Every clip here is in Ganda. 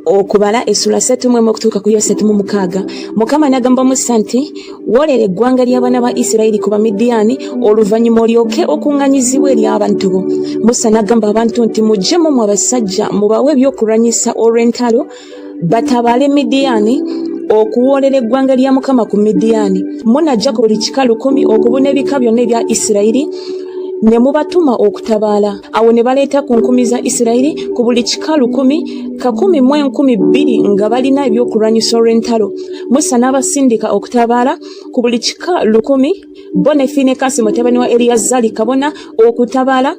Okubala essula 31 okutuuka ku 36. Mukama n'agamba Musa nti, Woolera eggwanga ly'abaana ba Isirayiri ku Bamidiyaani, oluvannyuma olyoke okuŋŋanyizibwe eri abantu bo. Musa n'agamba abantu nti, Muggyemu mmwe abasajja mubawe ebyokulwanyisa olw'entalo, batabaale Midiyaani, okuwoolera eggwanga lya Mukama ku Midiyaani. Munajja ku buli kika lukumi okubuna ebika byonna ebya Isirayiri, ne mubatuma okutabaala. Awo ne baleeta ku nkumi za Isirayiri ku buli kika lukumi, kakumi mu 2,000 nga balina ebyokulwanyisa olw'entalo. Musa n'abasindika okutabaala ku buli kika lukumi, bo ne Finekaasi mutabani wa Eriyazaali kabona okutabaala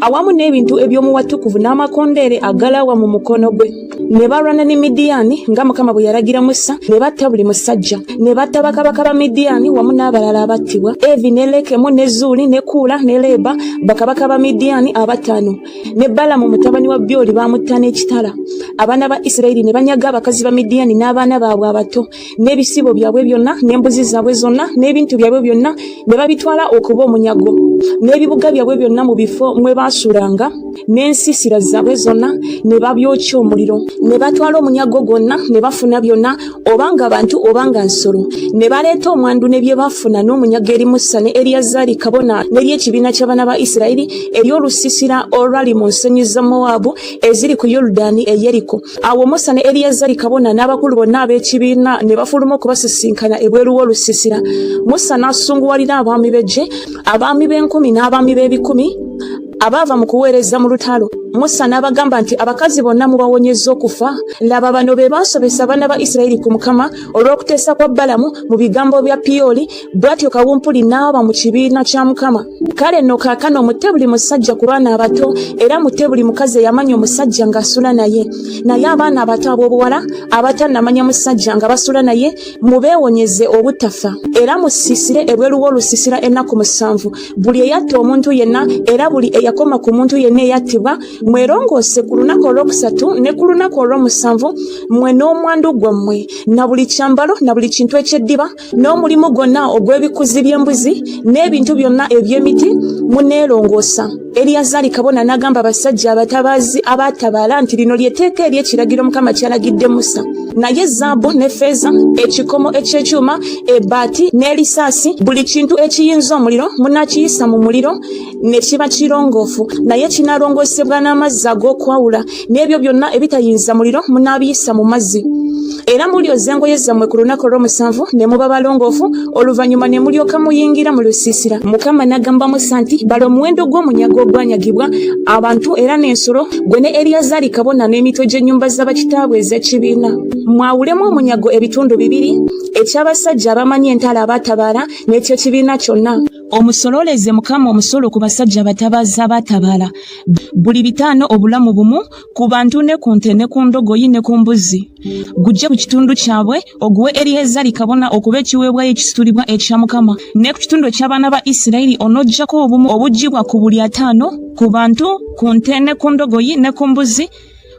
awamu n'ebintu eby'omu watukuvu n'amakondeere agalawa mu mukono gwe. Ne balwana ne Midiyaani nga Mukama bwe yalagira Musa, ne batta buli musajja. Ne batta bakabaka ba Midiyaani wamu n'abalala abattibwa, Evi ne Lekemu ne Zuuli ne Kuula ne Leeba, bakabaka ba Midiyaani abataano. Ne Balamu mutabani wa Byoli baamutta n'ekitala. Abaana ba Isirayiri ne banyaga abakazi ba Midiyaani n'abaana baabwe abato, n'ebisibo byabwe byonna n'embuzi zaabwe zonna n'ebintu byabwe byonna ne babitwala okuba omunyago, n'ebibuga byabwe byonna mu bifo mwe baasulanga n'ensiisira zaabwe zonna ne babyokya omuliro. Ne batwala omunyago gwonna ne bafuna byonna, obanga bantu obanga nsolo. Ne baleeta omwandu ne bye bafuna n'omunyago eri Musa ne Eriyazaali kabona n'eri ekibiina ky'abaana ba Isirayiri eri olusiisira olwali mu nsenyi za Mowaabu eziri ku Yoludaani e Yeriko. Awo Musa ne Eriyazari kabona n'abakulu bonna ab'ekibiina ne bafuluma okubasisinkana ebweru w'olusiisira. Musa n'asunguwalira abaami b'eggye, abaami b'enkumi n'abaami b'ebikumi abaava mu kuweereza mu lutalo. Musa n'abagamba nti, Abakazi bonna mubawonyezza okufa? Laba, bano be baasobesa abaana ba Isirayiri ku Mukama olw'okuteesa kwa Balamu mu bigambo bya Piyoli, bw'atyo kawumpuli n'aba mu kibiina kya Mukama. Kale nno kaakano mutte buli musajja ku baana abato, era mutte buli mukazi eyamanya omusajja ng'asula naye. Naye abaana abato ab'obuwala abatannamanya musajja nga basula naye, mubeewonyeze obutafa. Era musiisire ebweru w'olusiisira ennaku musanvu. Buli eyatta omuntu yenna, era buli eyakoma ku muntu yenna eyattibwa, mwerongoose ku lunaku olwokusatu ne ku lunaku olw'omusanvu, mmwe n'omwandu gwammwe, na buli kyambalo na buli kintu eky'eddiba, n'omulimu gwonna ogw'ebikuzi by'embuzi n'ebintu byonna eby'emiti muneerongoosa. Eriyazaali kabona n'agamba abasajja abatabaazi abaatabaala nti lino ly'etteeka ery'ekiragiro Mukama ky'alagidde Musa. Naye zaabu ne ffeeza, ekikomo eky'ekyuma, ebbaati n'erisaasi, buli kintu ekiyinza omuliro munaakiyisa mu muliro ne kiba kirongoofu, naye kinaalongoosebwa n'amazzi ag'okwawula, n'ebyo byonna ebitayinza muliro munaabiyisa mu mazzi. Era mulyoza engoye zammwe ku lunaku olw'omusanvu ne muba balongoofu, oluvannyuma ne mulyoka muyingira mu lusiisira. Mukama n'agamba Musa nti, Bala omuwendo gw'omunyago ogwanyagibwa abantu era n'ensolo, ggwe ne Eriyazaali kabona n'emitwe gy'ennyumba za bakitaabwe ez'ekibiina. Mwawulemu omunyago ebitundu bibiri, eky'abasajja abamanyi entalo abaatabaala, n'eky'ekibiina kyonna. Omusololeze Mukama omusolo ku basajja abatabaazi abaatabaala, buli bitaano obulamu bumu, ku bantu ne ku nte ne ku ndogoyi ne ku mbuzi. Gujje ku kitundu kyabwe, oguwe Eriyezaali kabona okuba ekiweebwayo ekisitulibwa ekya Mukama. Ne ku kitundu eky'abaana ba Isirayiri onoggyako obumu obuggyibwa ku buli ataano, ku bantu, ku nte ne ku ndogoyi ne ku mbuzi,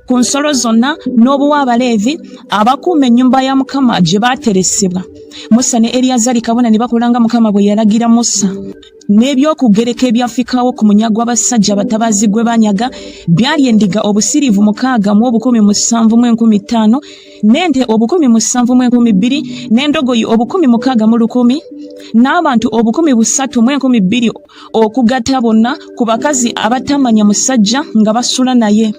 ku nsolo zonna, n'obuwa Abaleevi abakuuma ennyumba ya Mukama gye baateresebwa. Musa ne Eriyazaali kabona ne bakola nga Mukama bwe yalagira Musa. N'ebyokugereka ebyafikawo ku munyago abasajja abatabaazi gwe banyaga byali endiga obusiriivu mukaaga mu obukumi musanvu mu enkumi ttaano, n'ente obukumi musanvu mu enkumi bbiri, n'endogoyi obukumi mukaaga mu lukumi, n'abantu obukumi busatu mu enkumi bbiri, okugatta bonna ku bakazi abatamanya musajja nga basula naye.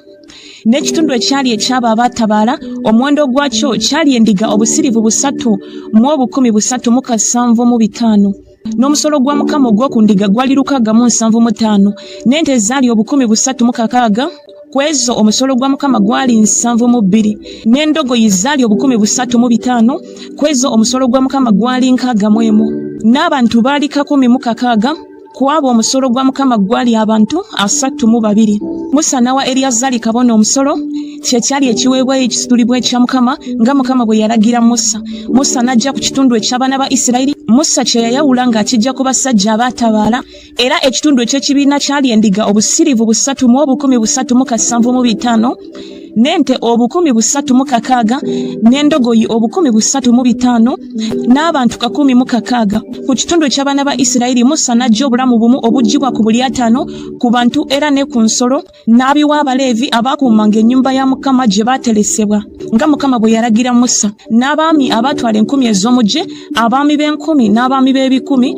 N'ekitundu ekyali eky'abo abaatabaala, omuwendo gwakyo kyali endiga obusiriivu busatu mu obukumi busatu mu kasanvu mu bitaano. N'omusolo gwa Mukama ogw'oku ndiga gwali lukaaga mu nsanvu mu ttaano, n'ente zaali obukumi busatu mu kakaaga, ku ezo omusolo gwa Mukama gwali nsanvu mu bbiri, n'endogoyi zaali obukumi busatu mu bitaano, ku ezo omusolo gwa Mukama gwali nkaaga mu emu, n'abantu baali kakumi mu kakaaga, ku abo omusolo gwa Mukama gwali abantu asatu mu babiri. Musa n'awa Eriyazaali kabona omusolo, kye kyali ekiweebwayo ekisitulibwa ekya Mukama, nga Mukama bwe yalagira Musa. Musa n'ajja ku kitundu eky'abaana ba Isirayiri, Musa kye yayawula ng'akiggya ku basajja abaatabaala, era ekitundu eky'ekibiina kyali endiga obusiriivu busatu mu obukumi busatu mu kasanvu mu bitaano, n'ente 360, n'endogoyi 305, n'abantu 1,060. Ku kitundu eky'abaana ba Isirayiri Musa n'aggya obulamu bumu obuggyibwa ku buli ataano ku bantu era ne ku nsolo, n'abiwa Abaleevi abaakuumanga ennyumba ya Mukama gye baateresebwa, nga Mukama bwe yalagira Musa. N'abaami abaatwala enkumi ez'omu ggye, abaami b'enkumi n'abaami b'ebikumi,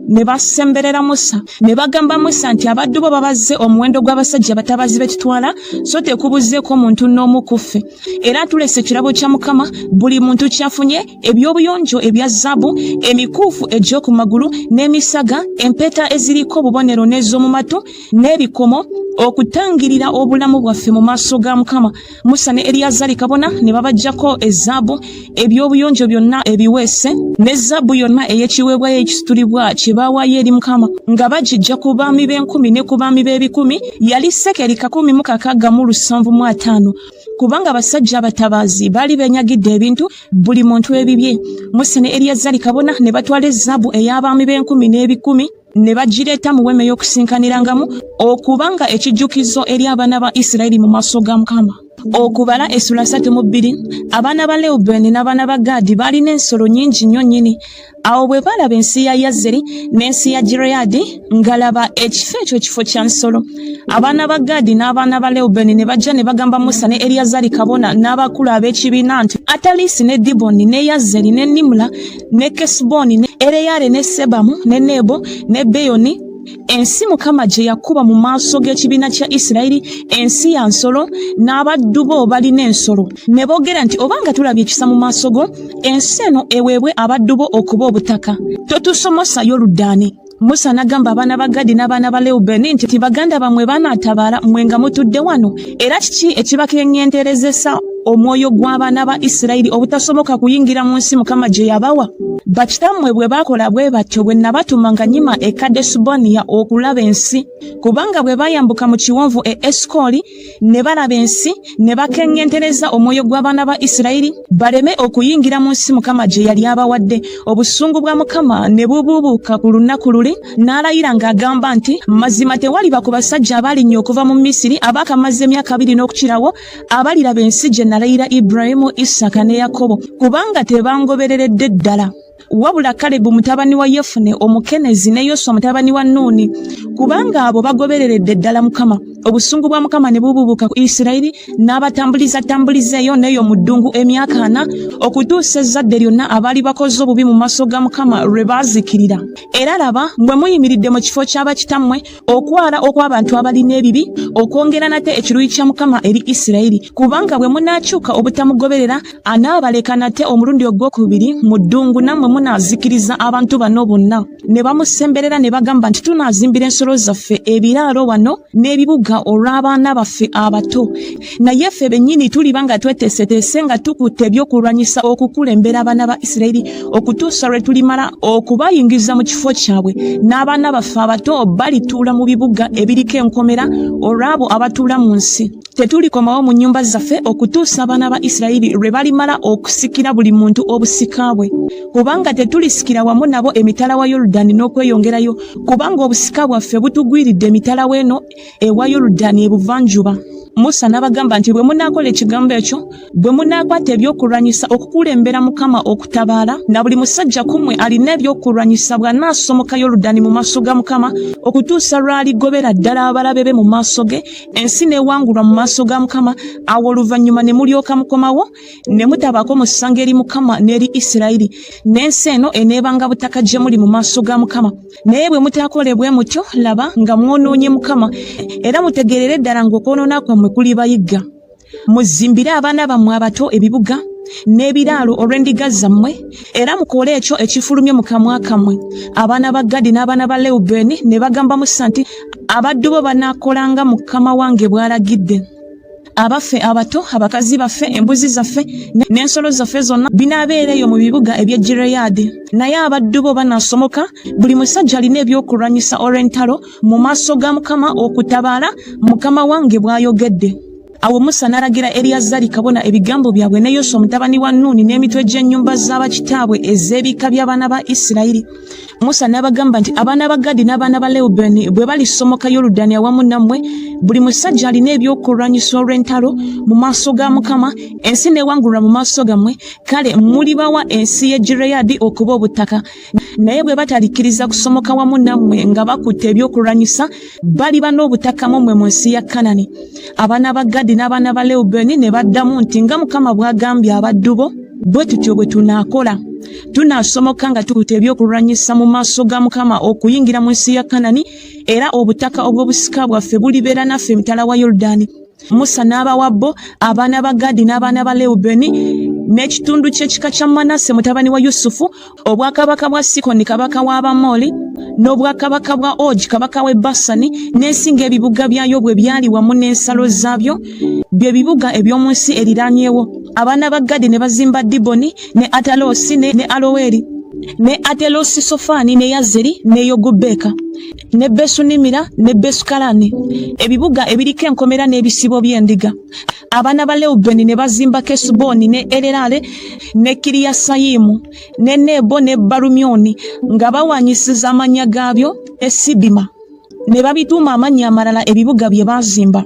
ne basemberera Musa ne bagamba Musa nti, Abaddu bo babazze omuwendo gw'abasajja abatabaazi be tutwala, so tekubuzeeko muntu n'omu ku ffe. Era tulese ekirabo kya Mukama buli muntu ky'afunye, eby'obuyonjo ebya zaabu, emikuufu egy'oku magulu, n'emisaga, empeta eziriko obubonero n'ez'omu matu, n'ebikomo, okutangirira obulamu bwaffe mu maaso ga Mukama. Musa ne Eriyazaali kabona ne babaggyako ezaabu, eby'obuyonjo byonna ebiweese, ne zaabu yonna ey'ekiweebwayo ekisitulibwa kye baawaayo eri Mukama, nga bagiggya ku baami b'enkumi ne ku baami b'ebikumi, yali sekeri 1,675, kubanga abasajja abatabaazi baali beenyagidde ebintu, buli muntu ebibye. Musa ne Eriyazaali kabona ne batwala ezaabu ey'abaami b'enkumi n'ebikumi ne bagireeta mu weema ey'okusinkanirangamu okubanga ekijjukizo eri abaana ba Isirayiri mu maaso ga Mukama. Okubala essula 32. Abaana ba Lewubeeni n'abaana ba Gaadi baalina ensolo nnyingi nnyo nnyini. Awo bwe baalaba ensi ya Yazeri n'ensi ya Gireyaadi, nga laba, ekifo ekyo kifo kya nsolo. Abaana ba Gaadi n'abaana ba Lewubeeni ne bajja ne bagamba Musa ne Eriyazaali kabona n'abakulu ab'ekibiina nti, Atalisi ne Diboni ne Yazeri ne Nimula ne Kesuboni ne Ereyale ne Sebamu ne Nebo ne Beyoni, ensi Mukama gye yakuba mu maaso g'ekibiina kya Isirayiri, ensi ya nsolo, n'abaddu bo balina ensolo. Ne boogera nti, Obanga tulabye ekisa mu maaso go, ensi eno eweebwe abaddu bo okuba obutaka, totusomosa Yoludaani. Musa n'agamba abaana ba Gadi n'abaana ba Lewubeeni nti, Baganda bammwe banaatabaala mmwe nga mutudde wano? Era kiki ekibakeŋŋenterezesa omwoyo gw'abaana ba Isirayiri obutasomoka kuyingira mu nsi Mukama gye yabawa? Bakitammwe bwe baakola bwe batyo bwe nabatuma nga nnyima e Kadesuboniya okulaba ensi, kubanga bwe baayambuka mu kiwonvu e Esukoli ne balaba ensi, ne bakeŋŋentereza omwoyo gw'abaana ba Isirayiri baleme okuyingira mu nsi Mukama gye yali abawadde. Obusungu bwa Mukama ne bubuubuuka ku lunaku luli, n'alayira ng'agamba nti, Mazima tewaliba ku basajja abaalinnya okuva mu Misiri abaakamaze emyaka abiri n'okukirawo abaliraba ensi gye nalayira Ibulayimu, Isaaka ne Yakobo, kubanga tebangobereredde ddala. Wabula Kalebu mutabani wa Yefune Omukenezi ne Yoswa mutabani wa Nuuni, kubanga abo bagobereredde ddala Mukama. Obusungu bwa Mukama ne bubuubuuka ku Isirayiri, n'abatambulizatambuliza eyo n'eyo mu ddungu emyaka ana, okutuusa ezzadde lyonna abaali bakoze obubi mu maaso ga Mukama lwe baazikirira. Era laba, mmwe muyimiridde mu kifo kya bakitammwe, okwala okw'abantu abalina ebibi, okwongera nate ekiruyi kya Mukama eri Isirayiri, kubanga bwe munaakyuka obutamugoberera, anaabaleka nate omulundi ogwokubiri mu ddungu, nammwe munaazikiriza abantu bano bonna. Ne bamusemberera ne bagamba nti, Tunaazimbira ensolo zaffe ebiraalo wano n'ebibuga olw'abaana baffe abato, naye ffe bennyini tuliba nga tweteeseteese nga tukutte ebyokulwanyisa okukulembera abaana ba Isirayiri okutuusa lwe tulimala okubayingiza mu kifo kyabwe, n'abaana baffe abato balituula mu bibuga ebiriko enkomera olw'abo abatuula mu nsi. Tetulikomawo mu nnyumba zaffe okutuusa abaana ba Isirayiri lwe balimala okusikira buli muntu obusika bwe, kubanga tetulisikira wamu nabo emitala wa Yoludaani n'okweyongerayo, kubanga obusika bwaffe butugwiridde emitala w'eno ewa Yoludaani ebuvanjuba. Musa n'abagamba nti, Bwe munaakola ekigambo ekyo, bwe munaakwata ebyokulwanyisa okukulembera Mukama okutabaala, na buli musajja ku mmwe alina ebyokulwanyisa bw'anaasomoka Yoludaani mu maaso ga Mukama okutuusa lw'aligobera ddala abalabe be mu maaso ge, ensi n'ewangulwa mu maaso ga Mukama, awo oluvannyuma ne mulyoka mukomawo, ne mutabaako musango eri Mukama n'eri Isirayiri, n'ensi eno eneebanga butaka gye muli mu maaso ga Mukama. Naye bwe mutaakole bwe mutyo, laba nga mwonoonye Mukama, era mutegeerere ddala ng'okwonoona kwammwe kulibayigga. Muzimbire abaana bammwe abato ebibuga n'ebiraalo olw'endiga zammwe, era mukole ekyo ekifulumye mu kamwa kammwe. Abaana ba Gadi n'abaana ba Lewubeeni ne bagamba Musa nti, Abaddu bo banaakolanga mukama wange bw'alagidde. Abaffe abato, abakazi baffe, embuzi zaffe n'ensolo zaffe zonna binaabeera eyo mu bibuga eby'e Gireyaadi. Naye abaddu bo banaasomoka, buli musajja alina ebyokulwanyisa olw'entalo, mu maaso ga Mukama okutabaala, mukama wange bw'ayogedde. Awo Musa n'alagira Eriyazaali kabona ebigambo byabwe ne Yoswa mutabani wa Nuuni n'emitwe gy'ennyumba z'abakitaabwe ez'ebika by'abaana ba Isirayiri. Musa n'abagamba nti, Abaana ba Gadi n'abaana ba Lewubeeni bwe balisomoka Yoludaani awamu nammwe, buli musajja alina ebyokulwanyisa olw'entalo mu maaso ga Mukama, ensi n'ewangulwa mu maaso gammwe, kale mulibawa ensi y'e Gireyaadi okuba obutaka. Naye bwe batalikkiriza kusomoka wamu nammwe nga bakutte ebyokulwanyisa, baliba n'obutaka mu mmwe mu nsi ya Kanani. Abaana ba Gadi n'abaana ba Lewubeeni ne baddamu nti, Nga Mukama bw'agambye abaddu bo, bwe tutyo bwe tunaakola. Tunaasomoka nga tukutte ebyokulwanyisa mu maaso ga Mukama okuyingira mu nsi ya Kanani, era obutaka obw'obusika bwaffe bulibeera naffe emitala wa Yoludaani. Musa n'abawa bo abaana ba Gadi n'abaana ba Lewubeeni n'ekitundu ky'ekika kya Manase mutabani wa Yusufu, obwakabaka bwa Sikoni kabaka w'Abamoli, n'obwakabaka bwa Ogi kabaka w'e Basani, n'ensi ng'ebibuga byayo bwe byali wamu n'ensalo zaabyo, bye bibuga eby'omu nsi eriraanyewo. Abaana ba Gadi ne bazimba Diboni ne Ataloosi ne Aloweri ne Atelosi Sofani ne Yazeri ne Yogubeeka ne Besunimira ne Besukalani, ebibuga ebiriko enkomera n'ebisibo by'endiga. Abaana ba Lewubeni ne bazimba Kesuboni ne Ererale ne Kiriyasayimu ne Nebo ne Balumyoni nga bawaanyisiza amannya gaabyo ne Sibima ne babituuma amannya amalala ebibuga bye baazimba.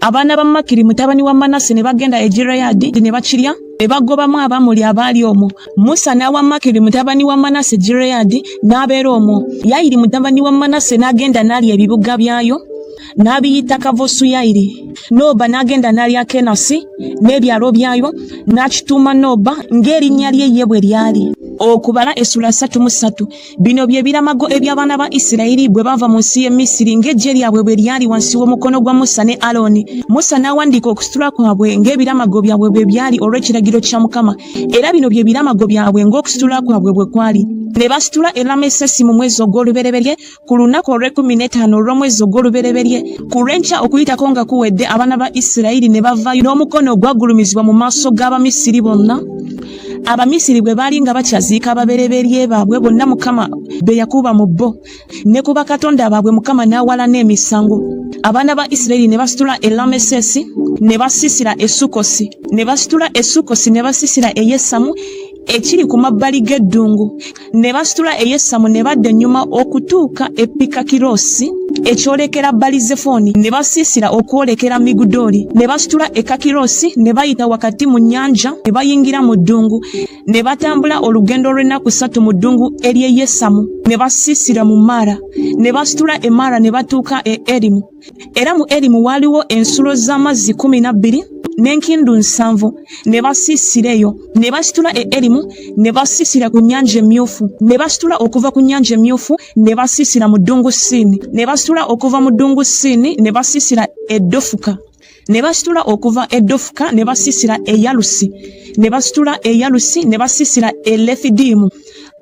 Abaana ba Makiri mutabani wa Manase ne bagenda e Gireyaadi ne bakirya ne bagobamu Abamoli abaali omwo. Musa n'awa Makiri mutabani wa Manase Gireyaadi n'abeera omwo. Yayiri mutabani wa Manase n'agenda n'alya ebibuga byayo n'abiyita Kavosuyayiri. Nooba n'agenda n'alya Kenasi n'ebyalo byayo n'akituuma Nooba ng'erinnya lye ye bwe lyali. Okubala essula 33. Bino bye biramago eby'abaana ba Isirayiri bwe bava mu nsi y'e Misiri ng'eggye lyabwe bwe lyali wansi w'omukono gwa Musa ne Alooni. Musa n'awandiika okusitula kwabwe ng'ebiramago byabwe bwe byali olw'ekiragiro kya Mukama. Era bino bye biramago byabwe ng'okusitula kwabwe bwe kwali. Ne basitula e Lamesesi mu mwezi ogw'olubereberye ku lunaku olw'ekkumi n'ettaano olw'omwezi ogw'olubereberye ku lw'enkya okuyitako nga kuwedde abaana ba Isirayiri ne bavaayo n'omukono ogwagulumizibwa mu maaso g'Abamisiri bonna. Abamisiri bwe baali nga bakyaziika ababereberye baabwe bonna Mukama be yakuba mu bo ne ku bakatonda baabwe Mukama n'awalana emisango. Abaana ba Isirayiri ne basitula e Lamesesi ne basiisira e Sukkosi ne basitula e Sukkosi ne basiisira e Yesamu ekiri ku mabbali g'eddungu. Ne basitula e Yesamu ne badda ennyuma okutuuka e Pikakiroosi ekyolekera Balizefoni, ne basiisira okwolekera Migudooli. Ne basitula e Kakiroosi ne bayita wakati mu nnyanja ne bayingira mu ddungu, ne batambula olugendo olw'ennaku ssatu mu ddungu ery'e Yesamu, ne basiisira mu Mara. Ne basitula e Mara ne batuuka e Erimu. Era mu Erimu waaliwo ensulo z'amazzi 12 n'enkindu 70, ne basiisira eyo. Ne basitula e Erimu ne basiisira ku Nnyanja Emyufu. Ne basitula okuva ku Nnyanja Emyufu ne basiisira mu ddungu Siini. Ne basitula okuva mu ddungu Siini ne basiisira e Dofuka. Ne basitula okuva e Dofuka ne basiisira e Yalusi. Ne basitula e Yalusi ne basiisira e Lefidiimu,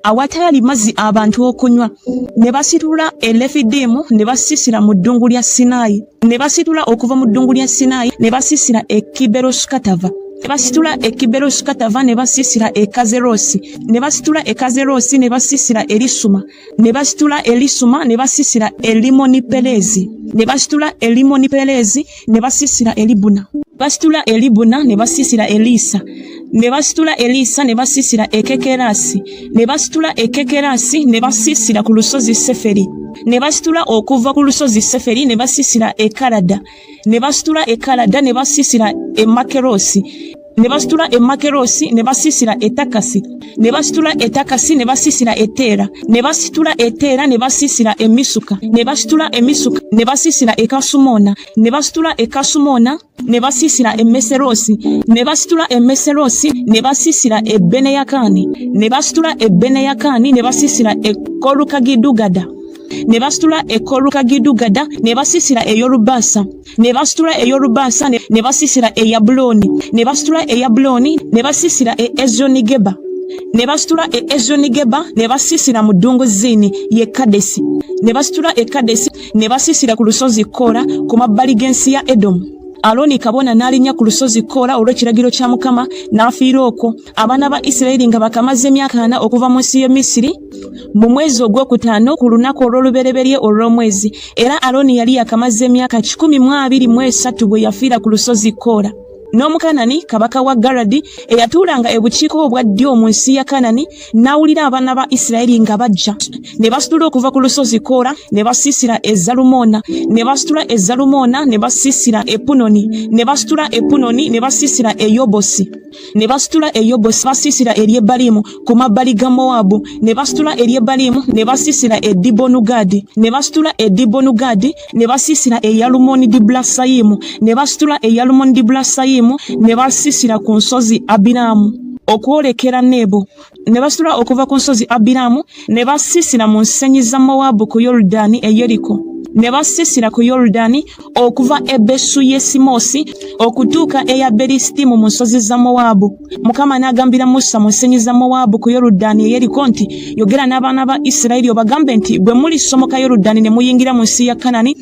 awatali mazzi abantu okunywa. Ne basitula e Lefidiimu ne basiisira mu ddungu lya Sinaayi. Ne basitula okuva mu ddungu lya Sinaayi ne basiisira e Kiberosukatava. Ne basitula e Kiberosukatava ne basiisira e Kazerosi. Ne basitula e Kazerosi ne basiisira e Lisuma. Ne basitula e Lisuma ne basiisira e Limoniperezi. Ne basitula e Limoniperezi ne basiisira e Libuna. Basitula e Libuna ne basiisira e Liisa. Ne basitula e Liisa ne basiisira e Kekerasi. Ne basitula e Kekerasi ne basiisira ku lusozi Seferi. Ne basitula okuva ku lusozi Seferi ne basiisira e Kalada. Ne basitula e Kalada ne basiisira e Makeroosi. Ne basitula e Makeroosi ne basiisira e Takasi. Ne basitula e Takasi ne basiisira e Teera. Ne basitula e Teera ne basiisira e Misuka. Ne basitula e Misuka ne basiisira e Kasumona. Ne basitula e Kasumona ne basiisira e Meseroosi. Ne basitula e Meseroosi ne basiisira e Beneyakani. Ne basitula e Beneyakani ne basiisira e Kolukagidugada. Ne basitula e Kolukagidugada ne basiisira e Yorubaasa. Ne basitula e Yorubaasa ne basiisira e Yabulooni. Ne basitula e Yabulooni ne basiisira e Ezionigeba. Ne basitula e Ezionigeba ne basiisira mu ddungu Ziini ye Kadesi. Ne basitula e Kadesi ne basiisira ku lusozi Koola ku mabbali g'ensi ya Edomu. Alooni kabona n'alinnya ku lusozi Koola olw'ekiragiro kya Mukama n'afiira okwo. Abaana ba Isirayiri nga bakamaze emyaka 40 okuva mu nsi y'e Misiri. Mu mwezi ogwokutaano ku lunaku olw'olubereberye olw'omwezi. Era Alooni yali yakamaze emyaka 123 bwe yafiira ku lusozi Koola. N'Omukanani, kabaka wa Garadi, eyatuulanga ebukiika obwa ddyo mu nsi ya Kanani, n'awulira abaana ba Isirayiri nga bajja. Ne basitula okuva ku lusozi Koola, ne basiisira e Zalumona. Ne basitula e Zalumona, ne basiisira e Punoni. Ne basitula e Punoni, ne basiisira e Yobosi. Ne basitula e Yobosi, basiisira e Lyebalimu ku mabbali ga Mowaabu. Ne basitula e Lyebalimu, ne basiisira e Dibonugaadi. Ne basitula e Dibonugaadi, ne basiisira e Yalumoni Dibulasayimu. Ne basitula e Yalumoni Dibulasayimu, ne basiisira ku nsozi Abiraamu okwolekera Nebo. Ne basitula okuva ku nsozi Abiraamu, ne basiisira mu nsenyi za Mowaabu ku Yoludaani e Yeriko. Ne basiisira ku Yoludaani okuva e Besu-Yesimoosi okutuuka e Yaberisitimu mu nsozi za Mowaabu. Mukama n'agambira Musa mu nsenyi za Mowaabu ku Yoludaani e Yeriko nti, Yogera n'abaana ba Isirayiri obagambe nti, Bwe mulisomoka Yoludaani ne muyingira mu nsi ya Kanani,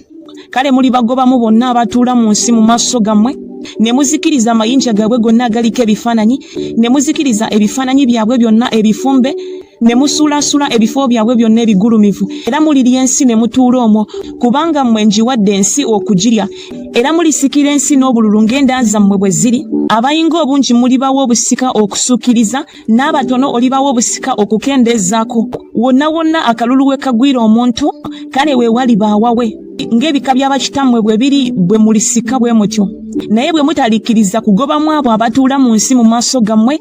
kale mulibagobamu bonna abatuula mu nsi mu maaso gammwe, ne muzikiriza amayinja gaabwe gonna agaliko ebifaananyi, ne muzikiriza ebifaananyi byabwe byonna ebifumbe, ne musuulaasuula ebifo byabwe byonna ebigulumivu, era mulirya ensi ne mutuula omwo, kubanga mmwe ngiwadde ensi okugirya. Era mulisikira ensi n'obululu ng'enda zammwe bwe ziri. Abayinga obungi mulibawa obusika okusukkiriza, n'abatono olibawa obusika okukendeezaako. Wonna wonna akalulu we kagwira omuntu, kale we waliba awawe. Ng'ebika bya bakitammwe bwe biri bwe mulisika bwe mutyo. Naye bwe mutalikkiriza kugobamu abo abatuula mu nsi mu maaso gammwe,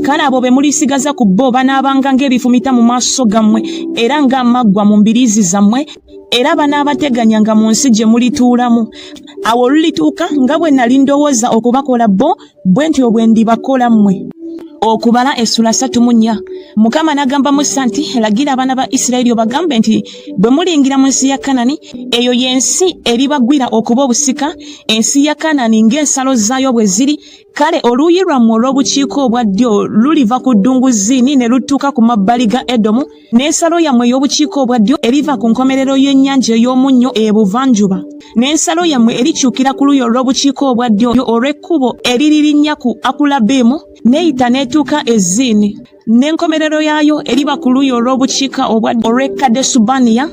Kale abo be mulisigaza ku bo banaabanga ng'ebifumita mu maaso gammwe era ng'amaggwa mu mbiriizi zammwe, era banaabateganyanga mu nsi gye mulituulamu. Awo olulituuka nga bwe nali ndowooza okubakola bo, bwe ntyo bwe ndibakola mmwe. Okubala essula 34. Mukama n'agamba Musa nti, Lagira abaana ba Isirayiri obagambe nti, Bwe muliyingira mu nsi ya Kanani, eyo y'ensi eribagwira okuba obusika, ensi ya Kanani ng'ensalo zaayo bwe ziri, Kale oluuyi lwammwe olw'obukiika obwa ddyo luliva ku ddungu Ziini ne lutuuka ku mabbali ga Edomu, n'ensalo yammwe ey'obukiika obwa ddyo eriva ku nkomerero y'Ennyanja ey'Omunnyo ebuvanjuba. N'ensalo yammwe erikyukira ku luuyi olw'obukiika obwa ddyo olw'ekkubo eriririnnya ku Akulabimu, n'eyita n'etuuka e Ziini. N'enkomerero yaayo eriba ku luuyi olw'obukiika obwa olw'e Kadesubaniya,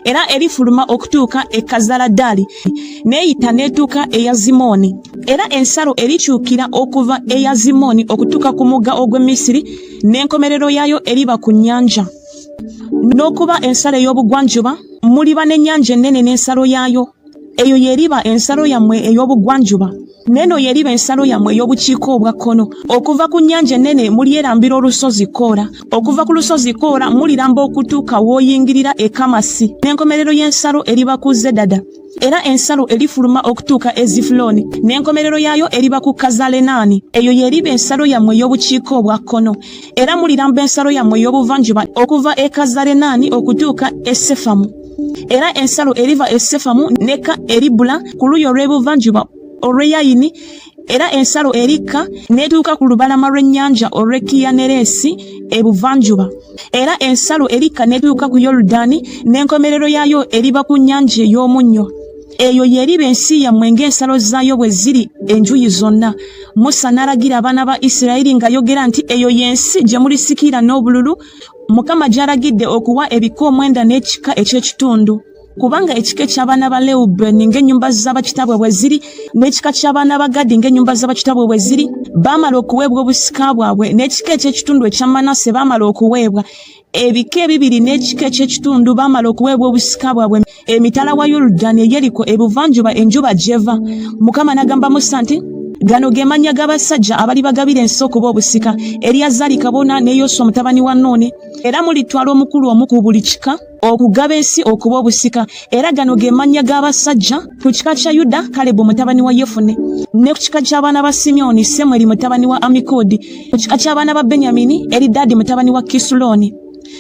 era erifuluma okutuuka e Kazaladali, n'eyita n'etuuka e Yazimooni. Era ensalo erikyukira okuva e Yazimooni okutuuka ku mugga ogw'e Misiri, n'enkomerero yaayo eriba ku nnyanja. N'okuba ensalo ey'obugwanjuba, muliba n'ennyanja ennene n'ensalo yaayo. Eyo y'eriba ensalo yammwe ey'obugwanjuba. N'eno y'eriba ensalo yammwe ey'obukiika obwa kkono. Okuva ku nnyanja ennene mulyerambira olusozi Koora. Okuva ku lusozi Koora muliramba okutuuka w'oyingirira e Kamasi. N'enkomerero y'ensalo eriba ku Zedada. Era ensalo erifuluma okutuuka e Zifulooni. N'enkomerero yaayo eriba ku Kazalenaani. Eyo y'eriba ensalo yammwe ey'obukiika obwa kkono. Era muliramba ensalo yammwe ey'obuvanjuba okuva e Kazalenaani okutuuka e Sefamu. Era ensalo eriva e Sefamu n'ekka e Ribula ku luuyi olw'ebuvanjuba olw'e Yayini, era ensalo erikka n'etuuka ku lubalama lw'ennyanja olw'e Kiyanereesi ebuvanjuba. Era ensalo erikka n'etuuka ku Yoludaani, n'enkomerero yaayo eriba ku nnyanja ey'omunnyo. Eyo y'eriba ensi yammwe ng'ensalo zaayo bwe ziri enjuyi zonna. Musa n'alagira abaana ba Isirayiri ng'ayogera nti, Eyo y'ensi gye mulisikira n'obululu, Mukama gy'alagidde okuwa ebika omwenda n'ekika eky'ekitundu. Kubanga ekika eky'abaana ba Lewubeeni ng'ennyumba z'abakitaabwe bwe ziri, n'ekika ky'abaana ba Gadi ng'ennyumba z'abakitaabwe bwe ziri, baamala okuweebwa obusika bwabwe, n'ekika eky'ekitundu ekya Manase baamala okuweebwa. Ebika ebibiri n'ekika eky'ekitundu baamala okuweebwa obusika bwabwe emitala wa Yoludaani e Yeriko ebuvanjuba enjuba gy'eva. Mukama n'agamba Musa nti, Gano ge mannya g'abasajja abalibagabira ensi okuba obusika, Eriyazaali kabona ne Yoswa mutabani wa Nuuni. Era mulitwala omukulu omu ku buli kika okugaba ensi okuba obusika. Era gano ge mannya g'abasajja: ku kika kya Yuda, Kalebu mutabani wa Yefune, ne ku kika ky'abaana ba Simyoni, Semweri mutabani wa Amikodi, ku kika ky'abaana ba Benyamini, Eridaadi mutabani wa Kisulooni,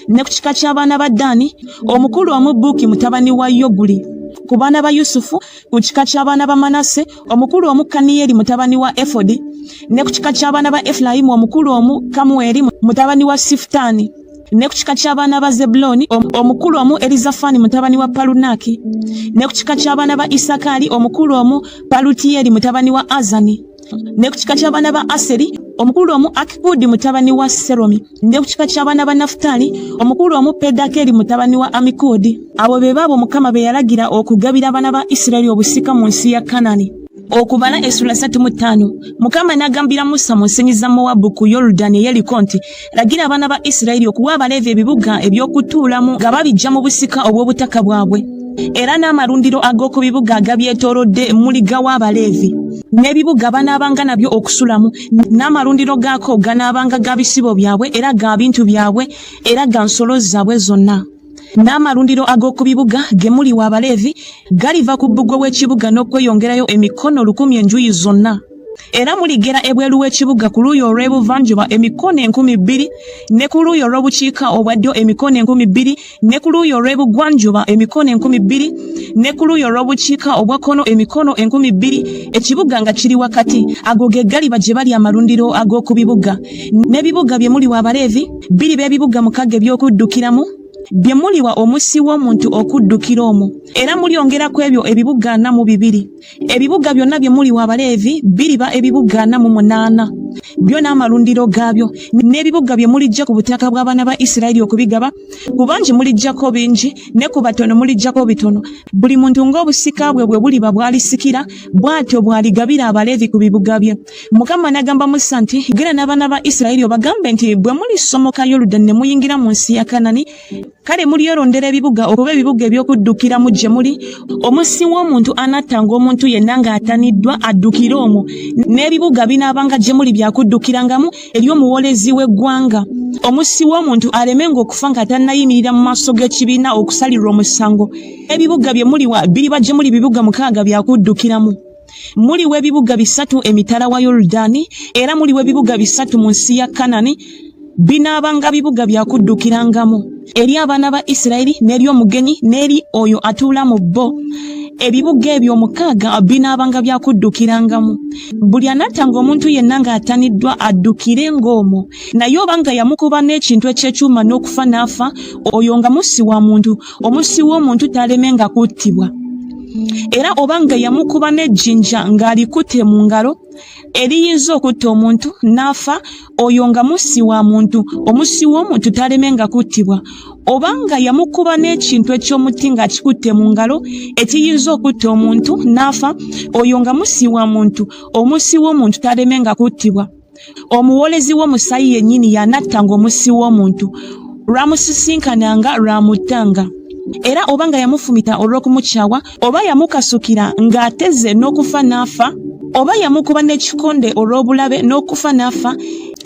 ne ku kika ky'abaana ba Ddaani, omukulu omu Buki mutabani wa Yoguli, ku baana ba Yusufu, ku kika ky'abaana ba Manase, omukulu omu Kaniyeri mutabani wa Efodi, ne ku kika ky'abaana ba Efulayimu, omukulu omu Kamuweri mutabani wa Sifutaani, ne ku kika ky'abaana ba Zebbulooni, omukulu omu Erizafani mutabani wa Palunaki, ne ku kika ky'abaana ba Isakaali, omukulu omu Palutiyeri mutabani wa Azani, ne ku kika ky'abaana ba Aseri, omukulu omu Akikudi mutabani wa Seromi, ne ku kika ky'abaana ba Nafutaali, omukulu omu Pedakeri mutabani wa Amikudi. Abo be baabo Mukama be yalagira okugabira abaana ba Isirayiri obusika mu nsi ya Kanani. Okubala essula 35. Mukama n'agambira Musa mu nsenyi za Mowabu ku Yoludaani e Yeriko nti, Lagira abaana ba Isirayiri okuwa Abaleevi ebibuga eby'okutuulamu nga babiggya mu busika obw'obutaka bwabwe, era n'amalundiro ag'oku bibuga agabyetoolodde muligawa Abaleevi. N'ebibuga banaabanga nabyo okusulamu, n'amalundiro gaako ganaabanga ga bisibo byabwe era ga bintu byabwe era ga nsolo zaabwe zonna. N'amalundiro ag'oku bibuga ge muliwa Abaleevi galiva ku bbugwe w'ekibuga n'okweyongerayo emikono 1000 enjuyi zonna. Era muligera ebweru w'ekibuga ku luuyi olw'ebuvanjuba emikono 2000, ne ku luuyi olw'obukiika obwa ddyo emikono 2000, ne ku luuyi olw'ebugwanjuba emikono 2000, ne ku luuyi olw'obukiika obwa kkono emikono 2000, ekibuga nga kiri wakati. Ago ge galiba gye bali amalundiro ag'oku bibuga. N'ebibuga bye muliwa Abaleevi biriba ebibuga mukaaga eby'okuddukiramu, bye muliwa omussi w'omuntu okuddukira omwo. Era mulyongera ku ebyo ebibuga 42. Ebibuga byonna bye muliwa Abaleevi biriba ebibuga 48, byo n'amalundiro gaabyo. N'ebibuga bye muliggya ku butaka bw'abaana ba Isirayiri okubigaba, ku bangi muliggyako bingi, ne ku batono muliggyako bitono. Buli muntu ng'obusika bwe bwe buliba bw'alisikira, bw'atyo bw'aligabira Abaleevi ku bibuga bye. Mukama n'agamba Musa nti, Genda n'abaana ba Isirayiri obagambe nti, Bwe mulisomoka Yoludaani ne muyingira mu nsi ya Kanani, kale mulyerondera ebibuga okuba ebibuga eby'okuddukiramu gye muli. Omussi w'omuntu anattanga omuntu yenna ng'ataniddwa addukire omwo, n'ebibuga binaabanga gye muli bya kuddukirangamu eri omuwoolezi w'eggwanga. Omussi w'omuntu alemenga okufa nga tannayimirira mu maaso g'ekibiina okusalirwa omusango. Ebibuga bye muliwa biriba gye muli bibuga mukaaga bya kuddukiramu. Muliwa ebibuga bisatu emitala wa Yoludaani, era muliwa ebibuga bisatu mu nsi ya Kanani, binaabanga bibuga bya kuddukirangamu eri abaana ba Isirayiri n'eri omugenyi n'eri oyo atuula mu bo. Ebibuga ebyo omukaaga binaabanga bya kuddukirangamu. Buli anattanga omuntu yenna ng'ataniddwa addukire ng'omwo. Naye obanga yamukuba n'ekintu eky'ekyuma n'okufa n'afa, oyo nga mussi wa muntu, omussi w'omuntu talemenga kuttibwa. Era obanga yamukuba n'ejjinja ng'alikutte mu ngalo, eriyinza okutta omuntu n'afa, oyo nga mussi wa muntu, omussi w'omuntu talemenga kuttibwa. Obanga yamukuba n'ekintu eky'omuti ng'akikutte mu ngalo, ekiyinza okutta omuntu n'afa, oyo nga mussi wa muntu, omussi w'omuntu talemenga kuttibwa. Omuwoolezi w'omusaayi yennyini y'anattanga omussi w'omuntu, lw'amusisinkananga lw'amuttanga. Era oba nga yamufumita olw'okumukyawa, oba yamukasukira ng'ateze n'okufa n'afa, oba yamukuba n'ekikonde olw'obulabe n'okufa n'afa,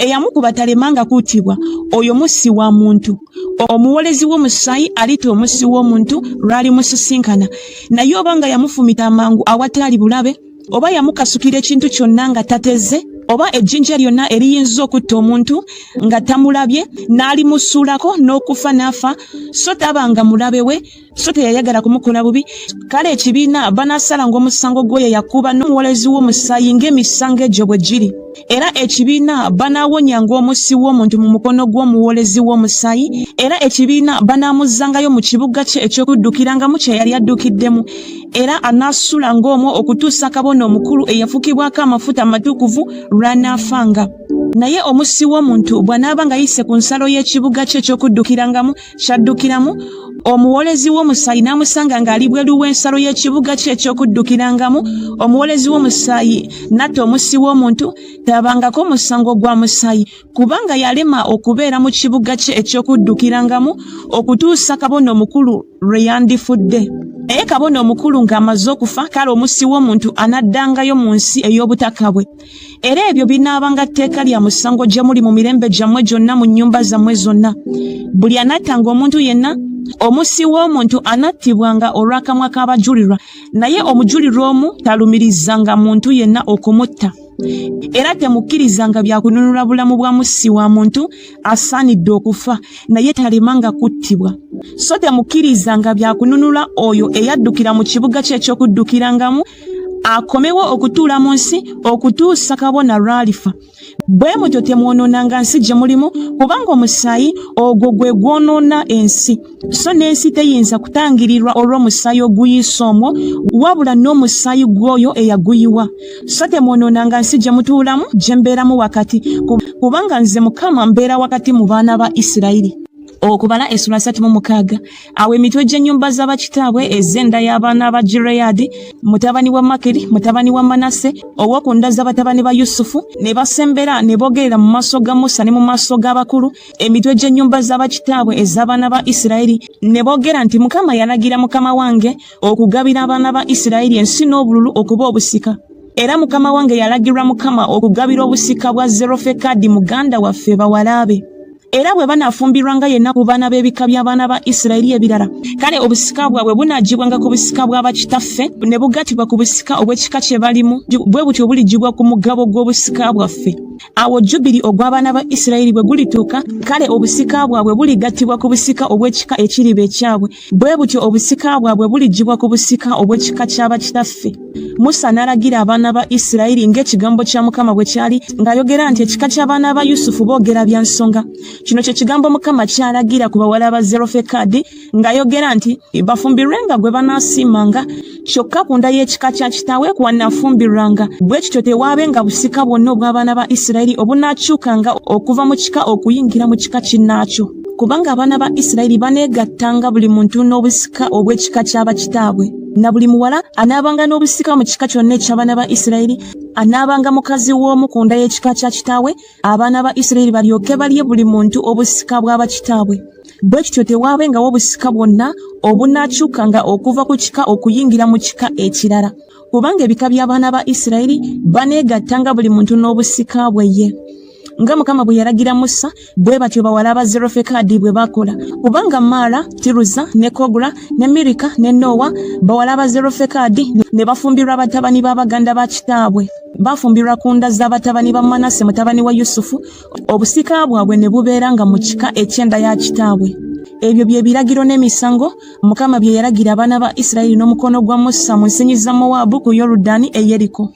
eyamukuba talemanga kuttibwa, oyo mussi wa muntu. Omuwoolezi w'omusaayi alitta omussi w'omuntu lw'alimusisinkana. Naye oba nga yamufumita amangu awatali bulabe, oba yamukasukira ekintu kyonna nga tateze, oba ejjinja lyonna eriyinza okutta omuntu nga tamulabye, n'alimusuulako n'okufa n'afa, so tabanga mulabe we, so teyayagala kumukola bubi, kale ekibiina banaasalanga omusango gw'oyo yakuba n'omuwolezi w'omusaayi ng'emisango egyo bwe giri. Era ekibiina banaawonyanga omussi w'omuntu mu mukono gw'omuwolezi w'omusaayi, era ekibiina banaamuzzangayo mu kibuga kye eky'okuddukirangamu kye yali addukiddemu, era anaasulanga omwo okutuusa kabona omukulu eyafukibwako amafuta amatukuvu lw'anaafanga. Naye omussi w'omuntu bw'anaaba ng'ayise ku nsalo y'ekibuga kye eky'okuddukirangamu ky'addukiramu, omuwolezi w'omusaayi n'amusanga ng'ali bweru w'ensalo y'ekibuga kye eky'okuddukirangamu, omuwolezi w'omusaayi n'atta omussi w'omuntu, tabangako musango gwa musaayi, kubanga yalema okubeera mu kibuga kye eky'okuddukirangamu okutuusa kabona omukulu lwe yandifudde. Naye kabona omukulu ng'amaze okufa, kale omussi w'omuntu anaddangayo mu nsi ey'obutaka bwe. Era ebyo binaabanga tteeka lya musango gye muli mu mirembe gyammwe gyonna mu nnyumba zammwe zonna. Buli anattanga omuntu yenna, omussi w'omuntu anattibwanga olw'akamwa k'abajulirwa, naye omujulirwa omu talumirizanga muntu yenna okumutta. Era temukkirizanga bya kununula bulamu bwa mussi wa muntu asaanidde okufa, naye talemanga kuttibwa. So temukkirizanga bya kununula oyo eyaddukira mu kibuga kye eky'okuddukirangamu, Akomewo okutuula mu nsi okutuusa kabona lw'alifa. Bwe mutyo temwonoonanga nsi gye mulimu, kubanga omusaayi ogwo gwe gwonoona ensi. So n'ensi teyinza kutangirirwa olw'omusaayi oguyiise omwo, wabula n'omusaayi gw'oyo eyaguyiwa. So temwonoonanga nsi gye mutuulamu, gye mbeeramu wakati, kubanga nze Mukama mbeera wakati mu baana ba Isirayiri. Okubala essula 36. Awo emitwe gy'ennyumba za bakitaabwe ez'enda y'abaana ba Gireyaadi, mutabani wa Makiri, mutabani wa Manase, ow'oku nda z'abatabani ba Yusufu, ne basembera ne boogerera mu maaso ga Musa ne mu maaso g'abakulu, emitwe gy'ennyumba za bakitaabwe ez'abaana ba Isirayiri, ne boogera nti, Mukama yalagira mukama wange okugabira abaana ba Isirayiri ensi n'obululu okuba obusika. Era mukama wange yalagirwa Mukama okugabira obusika bwa Zerofekadi muganda waffe bawala be. Era bwe banaafumbirwanga yenna ku baana b'ebika by'abaana ba Isirayiri ebirala, kale obusika bwabwe bunaaggyibwanga ku busika bwa bakitaffe ne bugattibwa ku busika obw'ekika kye balimu, bwe butyo buliggyibwa ku mugabo gw'obusika bwaffe. Awo Jjubiri ogw'abaana ba Isirayiri bwe gulituuka, kale obusika bwabwe buligattibwa ku busika obw'ekika ekiriba ekyabwe, bwe butyo obusika bwabwe buliggyibwa ku busika obw'ekika kya bakitaffe. Musa n'alagira abaana ba Isirayiri ng'ekigambo kya Mukama bwe kyali, ng'ayogera nti ekika ky'abaana ba Yusufu boogera bya nsonga. Kino kye kigambo Mukama ky'alagira ku bawala ba Zerofekadi ng'ayogera nti bafumbirwenga gwe banaasiimanga, kyokka ku nda y'ekika kya kitaawe kw'anaafumbirwanga. Bwe kityo tewaabenga busika bwonna obw'abaana ba Isirayiri obunaakyukanga okuva mu kika okuyingira mu kika kinnaakyo. Kubanga abaana ba Isirayiri baneegattanga buli muntu n'obusika obw'ekika kya bakitaabwe. Na buli muwala anaabanga n'obusika mu kika kyonna eky'abaana ba Isirayiri anaabanga mukazi w'omu ku nda y'ekika kya kitaawe, abaana ba Isirayiri balyoke balye buli muntu obusika bwa bakitaabwe. Bwe kityo tewaabengawo obusika bwonna obunaakyukanga okuva ku kika okuyingira mu kika ekirala. Kubanga ebika by'abaana ba Isirayiri baneegattanga buli muntu n'obusika bwe ye. Nga Mukama bwe yalagira Musa, bwe batyo bawala ba Zerofekadi bwe bakola. Kubanga Maala, Tiruza, ne Kogula, ne Mirika, ne Nowa, bawala ba Zerofekadi, ne bafumbirwa batabani ba baganda ba kitaabwe. Bafumbirwa ku nda z'abatabani ba Manase mutabani wa Yusufu, obusika bwabwe ne bubeeranga mu kika eky'enda ya kitaabwe. Ebyo bye biragiro n'emisango Mukama bye yalagira abaana ba Isirayiri n'omukono gwa Musa mu nsenyi za Mowaabu ku Yoludaani e Yeriko.